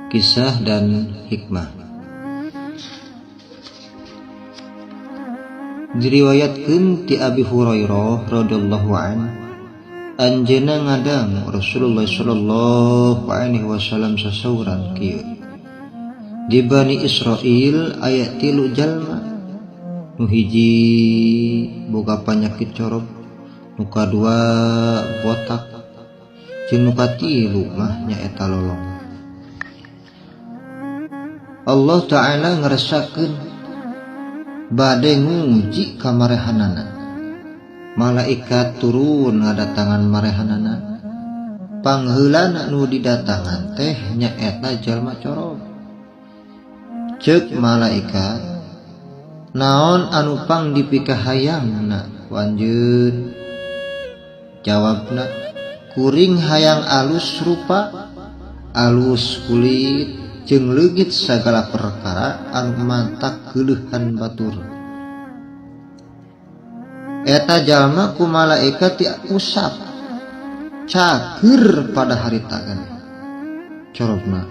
Kisah dan hikmah. Diriwayatkeun ti Abi Hurairah radhiyallahu an, anjeunna ngadang Rasulullah sallallahu alaihi wasallam sasauran kieu. Di Bani Israil aya tilu jalma, nu hiji boga panyakit corob, nu kadua botak, jeung nu katilu mah nyaeta lolong. Allah Ta'ala ngeresakeun bade nguji ka marehanana. Malaikat turun ngadatangan marehanana. Pangheulana nu didatangan teh nyaeta jalma corob. Ceuk malaikat, naon anu pang dipikahayangna ku anjeun? Jawabna, kuring hayang alus rupa, alus kulit, jeung leungit sagala perkara anu mantak keuleuhan batur. Eta jalma ku malaikat diusap cager pada harita keneh corobna.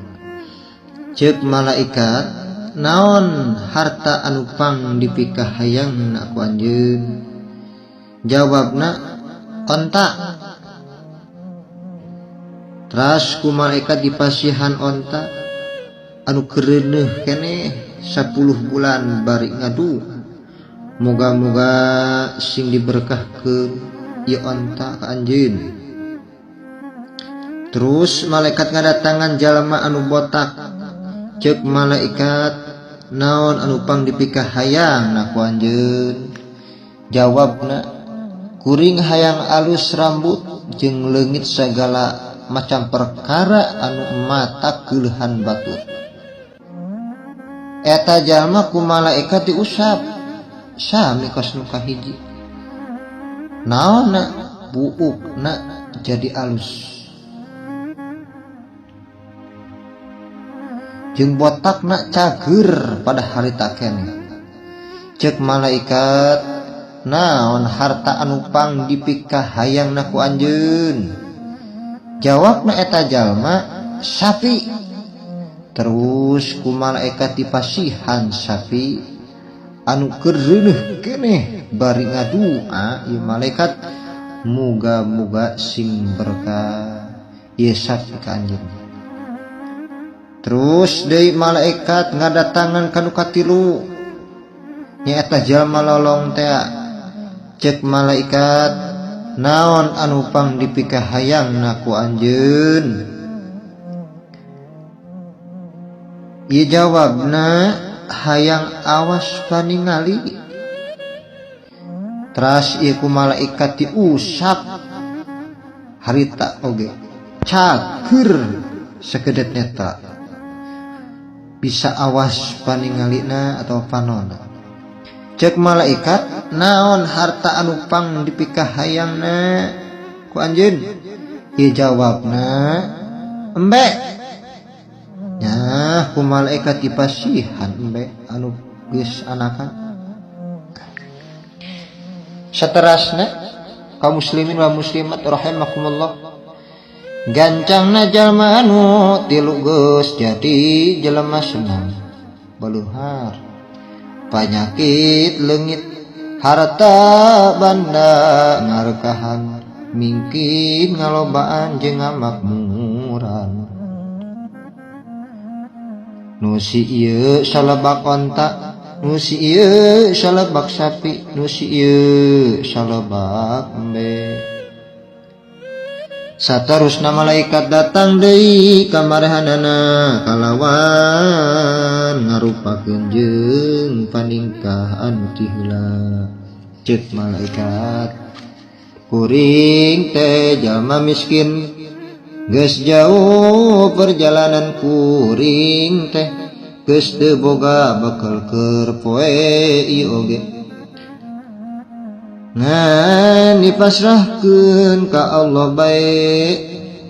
Ceuk malaikat, naon harta anu pang dipikahayangna ku anjeun? Jawabna, onta. Teras ku malaikat dipasihan onta anu kereuneuh keneh 10 bulan bari ngadu. Moga-moga sing diberkahkeun ieu onta ka anjeun. Terus malaikat ngadatangan jalma anu botak. Ceuk malaikat, naon anu pang dipikahayangna ku anjeun? Jawabna, kuring hayang alus rambut jeung leungit sagala macam perkara anu mata keuleuhan batur. Eta jalma ku malaikat diusap sami kos nu kahiji. Naonna buukna jadi alus, jeung botakna cager pada harita keneh. Ceuk malaikat, naon harta anu pang dipikahayangna ku anjeun? Jawabna eta jalma, sapi. Terus ku malaikat dipasihan sapi anu kereuneuh keneh bari ngadua ieu malaikat, muga-muga sing berkah ieu sapi ka anjeun. Terus deui malaikat ngadatangan ka nu katilu nyaeta jalma lolong tea. Ceuk malaikat, naon anu pang dipikahayangna ku anjeun? Ieu jawabna, hayang awas paningali. Teras ieu ku malaikat diusap harita oge cager sakedet nyata bisa awas paningalina atau panona. Ceuk malaikat, naon harta anu pang dipikahayangna ku anjeun? Ieu jawabna, embe. Nyah ku malaikat dipasihan embe anu geus anakan. Saterasna kaum muslimin wa muslimat rahimakumullah, gancangna jalma anu tilu geus jadi jelema senang baluhar, panyakit leungit, harta banda ngarekahan, mingkin ngalobaan jeung ngamakmuran. Nu si ieu salebak onta, nu si ieu salebak sapi, nu si ieu salebak embe. Saterusna malaikat datang deui ka marehanana kalawan ngarupakeun jeung paningkah anu ti heula. Ceuk malaikat, kuring teh jalma miskin, geus jauh perjalanan kuring teh, geus teu boga bekal keur poe ieu oge. Ngan dipasrahkeun ka Allah bae,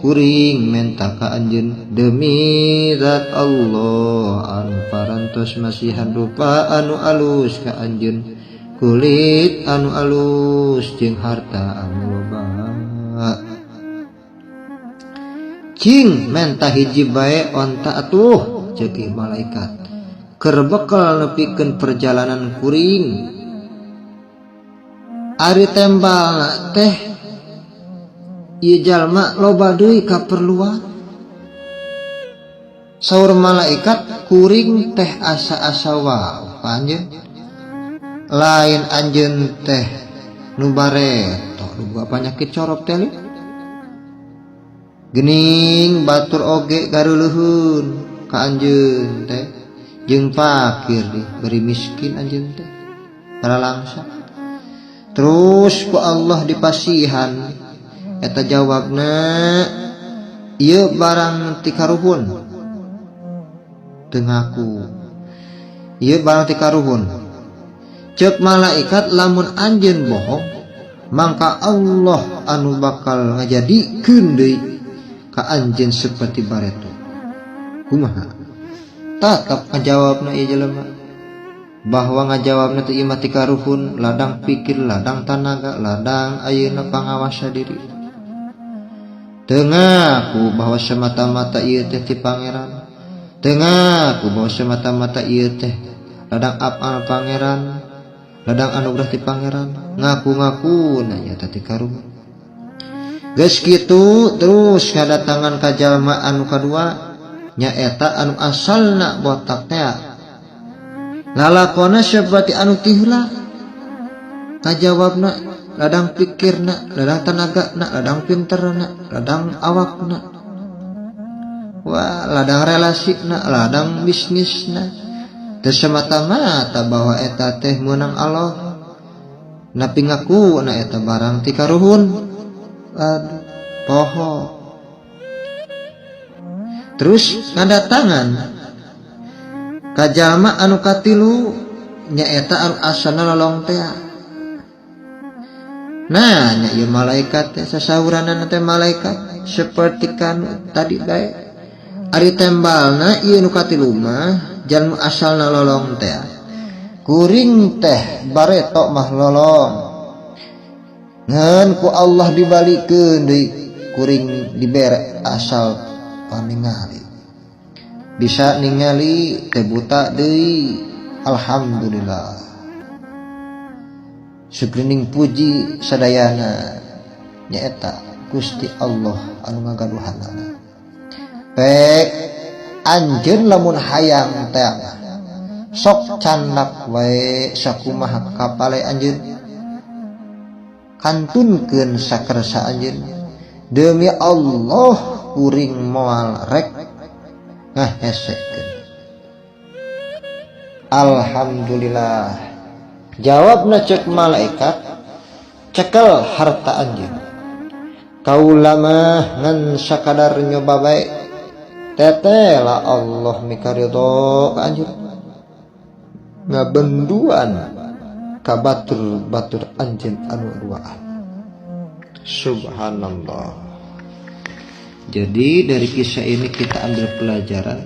kuring menta ka anjeun demi zat Allah anu parantos masihan rupa anu alus ka anjeun, kulit anu alus jeung harta anu loba. Cing menta hiji bae onta atuh, ceuk malaikat, keur bekal nepikeun perjalanan kuring. Ari tembalna teh ieu jalma loba deui kaperluan. Saur malaikat, kuring teh asa-asa wawuh anjeun, lain anjeun teh nu bareto nu boga panyakit corop teh gening, batur oge gareuleuheun ka anjeun teh jeung fakir di beri miskin anjeun teh langsa. Terus ku Allah dipasihan eta, jawabna ieu barang ti karuhun. Teu ngaku ieu barang ti karuhun. Cek malaikat, lamun anjeun bohong, mangka Allah anu bakal ngajadikeun deui ka anjeun seperti bareto. Kumaha? Tetap ngajawabna ieu jelema bahwa ngajawabna teh ieu mah ti karuhun, ladang pikir, ladang tanaga, ladang ayeuna pangawasa diri. Teu ngaku bahwa semata-mata ieu teh ti pangeran, teu ngaku bahwa semata-mata ieu teh ladang apal pangeran, ladang anugerah ti pangeran. Ngaku-ngaku nanya teh ti karuhun. Geus kitu terus ngadatangan ka jalma anu kadua, nyaeta anu asalna botak teh. Lalakona seperti anu ti heula, ngajawabna ladang pikirna, ladang tanagana, ladang pinterna, ladang awakna, wah, ladang relasina, ladang bisnisna. Teu semata-mata bahwa eta teh meunang Allah, napi ngaku na eta barang ti karuhun. Aduh, poho. Terus ngadatangan ka jalma anu katilu, nyaeta anu asalna lolong teh. Nah, nya ieu malaikat teh, sasauranana teh malaikat seperti kan tadi bae. Ari tembalna ieu nu katilu mah jalma asalna lolong teh, kuring teh bareto mah lolong, ngan ku Allah dibalikeun deui, kuring dibere asal paningali, bisa ningali, teh buta deui. Alhamdulillah, sukrining puji sadayana nyaeta Gusti Allah anu ngagaduhanana. Pek anjeun lamun hayang teh sok candak wae sakumaha kapale anjeun, kantunkeun sakersa anjeun, demi Allah kuring moal rek ngahesekeun. Alhamdulillah, jawabna cek malaikat, cekel harta anjeun, kaula mah ngan sakadar nyoba bae, tetela Allah mikaridho ka anjeun ngabenduan ka batur-batur anjeun anu duaan. Subhanallah. Jadi dari kisah ini kita ambil pelajaran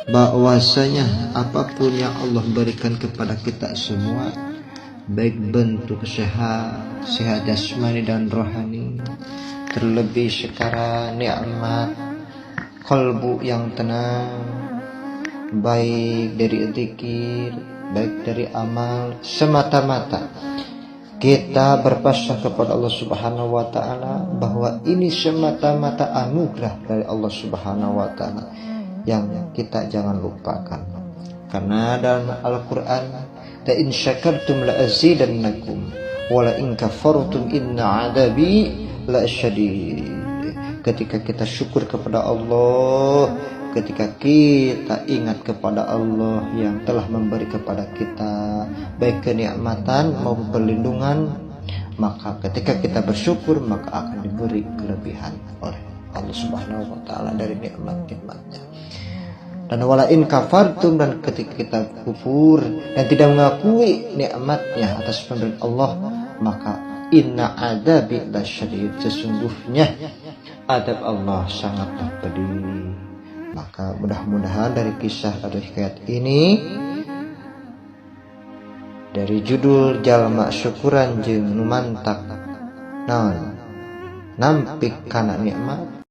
bahwasanya apapun yang Allah berikan kepada kita semua, baik bentuk sehat, sehat jasmani dan rohani, terlebih sekarang nikmat kolbu yang tenang, baik dari zikir, baik dari amal, semata-mata kita berpasrah kepada Allah Subhanahu wa taala bahwa ini semata-mata anugerah dari Allah Subhanahu wa taala yang kita jangan lupakan. Karena dalam Al-Qur'an, la in syakartum la azidannakum wa la in kafartum inna adabi la syadid. Ketika kita syukur kepada Allah, ketika kita ingat kepada Allah yang telah memberi kepada kita baik kenikmatan maupun perlindungan, maka ketika kita bersyukur maka akan diberi kelebihan oleh Allah Subhanahu wa taala dari nikmat-nikmatnya. Dan wala in kafartum, dan ketika kita kufur dan tidak mengakui nikmatnya atas pemberian Allah, maka inna adabi lasyadid, sesungguhnya adab Allah sangatlah pedih. Maka mudah-mudahan dari kisah atau hikayat ini, dari judul jalma syukuran jeung nu mantak naon nampik kana nikmat.